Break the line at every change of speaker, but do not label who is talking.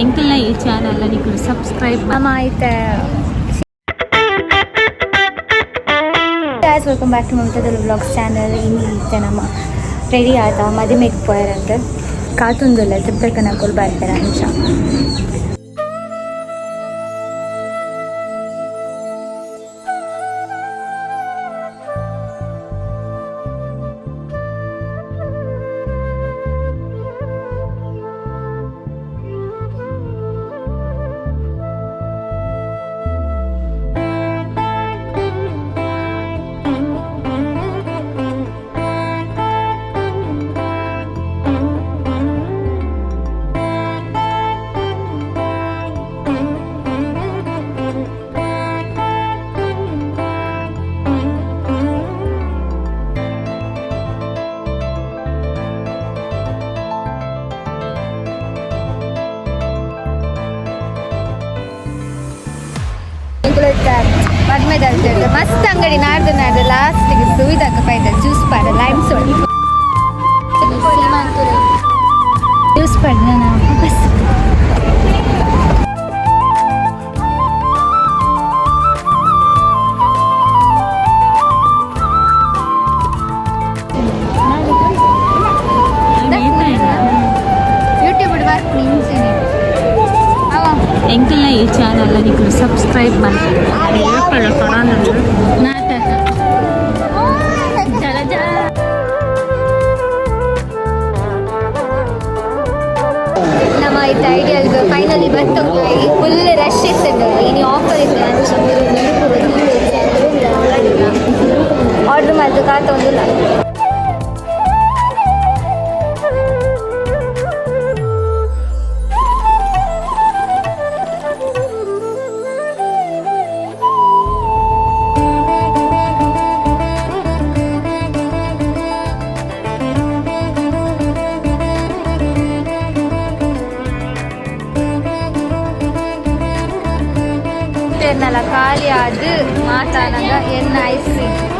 ಎಂಕಲ್ನ ಈ ಚಾನಲ್ ನಿಕುಲು ಸಬ್ಸ್ಕ್ರೈಬ್.
ಅಮ್ಮ ಐತೆ. Guys, welcome back to Mamata vlogs channel. ಇನ್ನು ನಮ್ಮ ರೆಡಿ ಆದ ಮದುವೆಗೆ ಪೋಯರಂತೆ ಕಾತುಂದುಲ್ಲ ತಿಪ್ಪಕನಕೊಲ್ ಬರ್ತಾರೆ ಅಂಚ. ಮದ್ಮೆ ದಲ್ತಿರ್ದು ಮಸ್ತ್ ಅಂಗಡಿ ನಾಡ್ದು ನಾಡ್ದು ಲಾಸ್ಟಿಗೆ ಸುವಿದಾಕ ಪೈದ ಜ್ಯೂಸ್ ಪಾಡ, ಲೈಮ್ ಸೋಡಿ ಜ್ಯೂಸ್ ಪಾಡ ನಾನು ಬಸ್. ಯೂಟ್ಯೂಬ್ ವರ್ಕ್ ನಿಂಚಿನಿ ಅವ.
ಎಂಕಲ್ನ ಈ ಚಾನಲ್ ನಿಕುಲು ಸಬ್ಸ್ಕ್ರೈಬ್ ಮಾಡ್ತಾರೆ. ನಾಟಕ ಜಲಜ.
ನಮ್ಮ ಇತ್ತು ಐಡಿಯಲ್ಗೆ ಫೈನಲಿ ಬಂತು. ಫುಲ್ ರಶ್ ಇತ್ತು. ಇನ್ನು ಆಫರ್ ಇದೆ. ಆರ್ಡರ್ ಮಾಡಿದ್ದು ಕಾತೊಂದಿಲ್ಲ. ಎನ್ನಲ ಖಾಲಿ ಆದ್ ಮಾತಾನಗ ಎನ್ನ ಐಸ್ ಕ್ರೀಮ್.